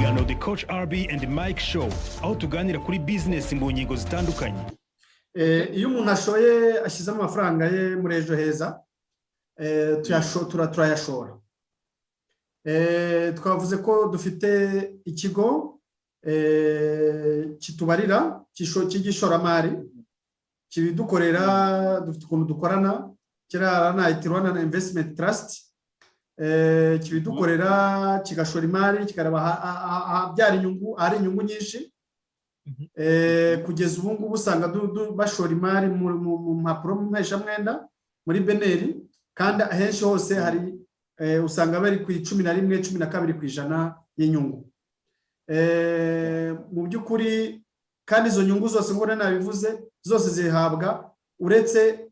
Kiganiro The Coach RB and Mike Show, aho tuganira kuri business mu ngingo zitandukanye. Iyo umuntu ashoye, ashyizemo amafaranga ye muri Ejo Heza, turayashora. Twavuze ko dufite ikigo kitubarira cy'igishoramari kibidukorera. Dufite ukuntu dukorana kiriya na Rwanda Investment Trust, kibidukorera, kigashora imari, kikareba ahabyara inyungu, ahari inyungu nyinshi. Kugeza ubu ngubu usanga bashora imari mu mpapuro mpeshamwenda muri BNR, kandi ahenshi hose hari usanga bari ku 11, 12% y'inyungu. Mu by'ukuri kandi izo nyungu zose, nk'uko nabivuze, zose zihabwa, uretse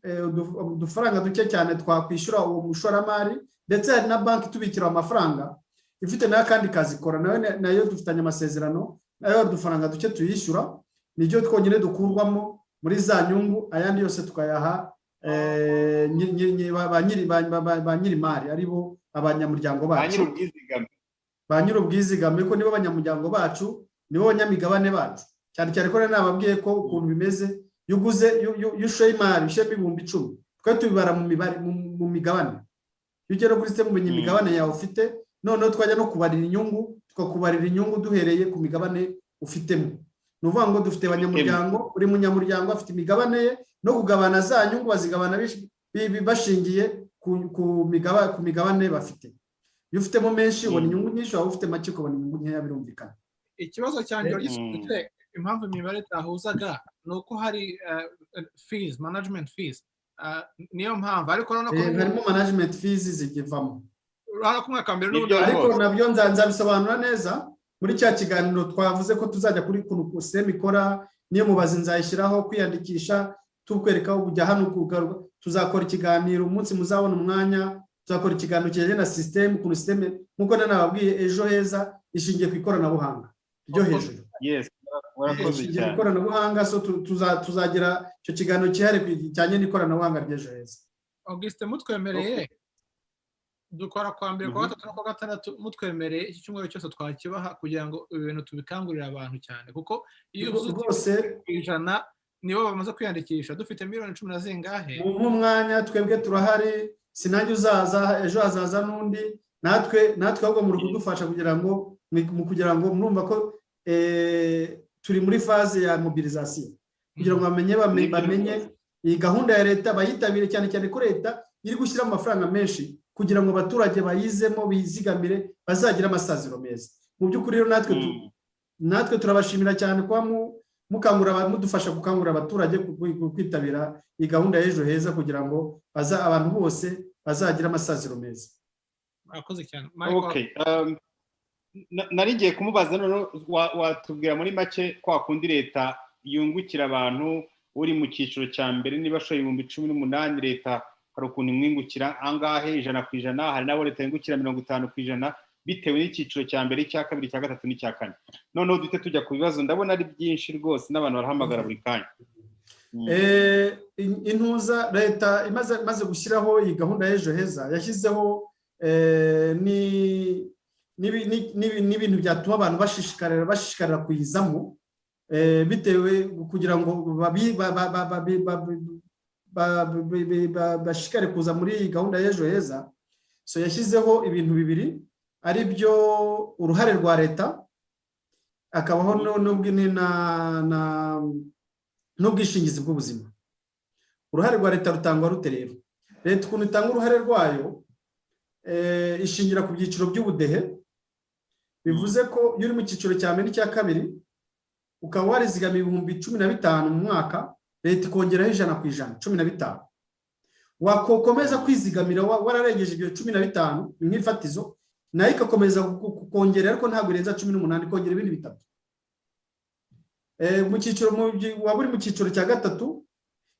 udufaranga duke cyane twakwishyura uwo mushoramari. Ndetse hari na banki itubikira amafaranga, ifite nayo akandi kazi ikora, nayo dufitanye amasezerano nayo. Udufaranga duke tuyishyura nibyo twonyine dukurwamo muri za nyungu, ayandi yose tukayaha ba nyir'imari, ari bo abanyamuryango Ba bacu. Nyir'ubwizigame. Ba nyir'ubwizigame, ko nibo banyamuryango bacu, nibo banyamigabane bacu. Cyane cyane ko rero nababwiye ko ukuntu bimeze, iyo uguze, iyo ushoye imari, ushyiramo 10,000, twe tubibara mu mibare, mu migabane. Iyo ugera kuri system umenya imigabane yawe ufite, noneho twajya no kubarira inyungu, tukakubarira inyungu duhereye ku migabane ufitemo. Ni ukuvuga ngo dufite abanyamuryango, buri munyamuryango afite imigabane ye, no kugabana za nyungu bazigabana bashingiye ku migabane bafite. Iyo ufitemo menshi ubona inyungu nyinshi, waba ufite make ukabona inyungu nkeya, birumvikana. Ikibazo cyanjye wagisubije. Impamvu imibare itahuzaga ni uko hari fees, management fees, niyo mpamvu. Ariko urabona ko Harimo management fees zigivamo. Urabona ko umwaka wa mbere n'ubundi Nibyo Ariko rwose. nabyo nzabisobanura neza muri cya kiganiro twavuze ko tuzajya kuri ukuntu system ikora. Niyo mubazi nzayishyiraho, kwiyandikisha, tukwereka aho kujya hano kugaruka. Tuzakora ikiganiro umunsi muzabona umwanya, tuzakora ikiganiro kijyanye na system, ukuntu system, nk'uko nababwiye, Ejo Heza ishingiye ku ikoranabuhanga ryo hejuru. Yes, murakoze Ishingiye ku cyane. ikoranabuhanga. So tuzagira icyo kiganiro cyihariye kijyanye n'ikoranabuhanga ry'Ejo Heza. Augustin, mutwemereye dukora kwa mbere, kwa gatatu no kwa gatandatu. Mutwemereye iki cyumweru cyose twakibaha kugira ngo ibintu tubikangurire abantu cyane, kuko iyo uvuze uti Rwose. 100 nibo bamaze kwiyandikisha, dufite miliyoni cumi na zingahe? Mu mwanya twebwe turahari, sinanjye uzaza ejo, hazaza n'undi. Natwe ahubwo muri kudufasha kugira ngo mu kugira ngo murumva ko turi muri phase ya mobilisation, kugira ngo bamenye Nibyo bamenye rwose. iyi gahunda ya leta, bayitabire, cyane cyane ko leta iri gushyiramo amafaranga menshi kugira ngo abaturage bayizemo, bizigamire, bazagire amasaziro meza. Mu by'ukuri rero natwe natwe turabashimira cyane kuba mukangurira, mudufasha gukangurira abaturage kwitabira iyi gahunda y'Ejo Heza, kugira ngo abantu bose bazagire amasaziro meza. Murakoze cyane, Michael. Okay, nari ngiye kumubaza noneho, watubwira muri make kwa kundi leta yungukira abantu, uri mu cyiciro cya mbere niba ashoye 18,000, leta hari ukuntu imwungukira angahe, 100%? Hari n'abo leta yungukira 50%, bitewe n'icyiciro cya mbere, icya kabiri, icya gatatu n'icya kane. Noneho duhite tujya ku bibazo, ndabona ari byinshi rwose, n'abantu barahamagara buri kanya. Intuza leta imaze gushyiraho iyi gahunda y'Ejo Heza, yashyizeho n'ibintu byatuma abantu bashishikarira kuyizamo, bitewe kugira ngo bashishikare kuza muri iyi gahunda y'Ejo Heza. So yashyizeho ibintu bibiri, ari byo uruhare rwa leta, akabaho n'ubwishingizi bw'ubuzima. Uruhare rwa leta rutangwa rute rero? Leta ukuntu itanga uruhare rwayo, ishingira ku byiciro by'ubudehe. Bivuze ko iyo uri mu cyiciro cya mbere n'icya kabiri, ukaba warizigamiye 15,000 mu mwaka, leta ikongeraho 100%, 15. Wakomeza kwizigamira wararengeje ibyo 15, ni nk'ifatizo, nayo igakomeza kongera, ariko ntabwo irenza 18, ikongera ibindi bitatu. Mu cyiciro waba uri mu cyiciro cya gatatu,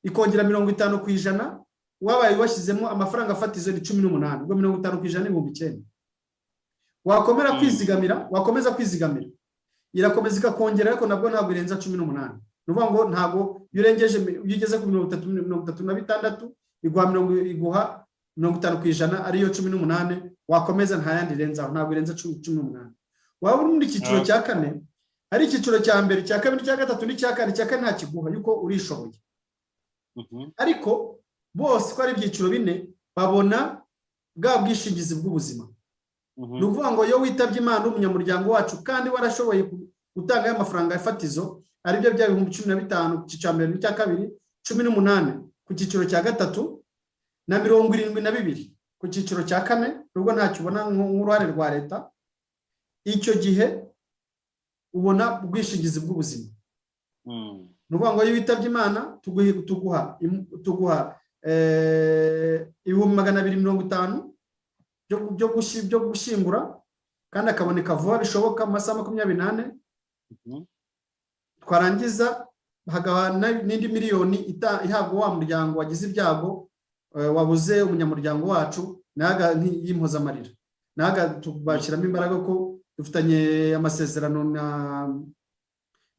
ikongera 50%. Wabaye washyizemo amafaranga fatizo ni 18, ubwo 50% ni 9,000. Wakomera kwizigamira, wakomeza kwizigamira, irakomeza ikakongera, ariko nabwo ntabwo irenza 18. Ni ukuvuga ngo ntabwo iyo urengeje, iyo ugeze ku 30, 36, iguha 50%, ariyo 18. Wakomeza nta yandi irenzaho, ntabwo irenza 18. Waba uri muri icyiciro cya kane, ari icyiciro cya mbere, icya kabiri, icya gatatu n'icya kane, icya kane ntakiguha yuko urishoboye. Ariko bose uko ari ibyiciro bine babona bwa bwishingizi bw'ubuzima. Ni ukuvuga ngo iyo witabye Imana umunyamuryango wacu kandi warashoboye gutanga ayo mafaranga ya fatizo, aribyo bya 15,000 ku cyiciro mbere n'icya kabiri, 18 ku cyiciro cya gatatu na 72 ku cyiciro cya kane, nubwo ntacyo ubona nk'uruhare rwa leta, icyo gihe ubona ubwishingizi bw'ubuzima. Ni ukuvuga ngo iyo witabye Imana tuguha 250,000 byo gushyingura, kandi akaboneka vuba bishoboka mu masaha 24. Twarangiza hakaba n'indi miliyoni ihabwa wa muryango wagize ibyago, wabuze umunyamuryango wacu, y'impozamarira, naga tubashyiramo imbaraga ko dufitanye amasezerano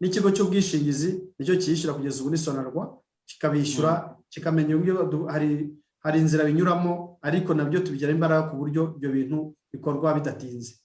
n'ikigo cy'ubwishingizi, nicyo kiyishyura kugeza ubu ni Sonarwa, kikabishyura, kikamenya uburyo hari inzira binyuramo, ariko nabyo tubigiramo imbaraga ku buryo ibyo bintu bikorwa bidatinze.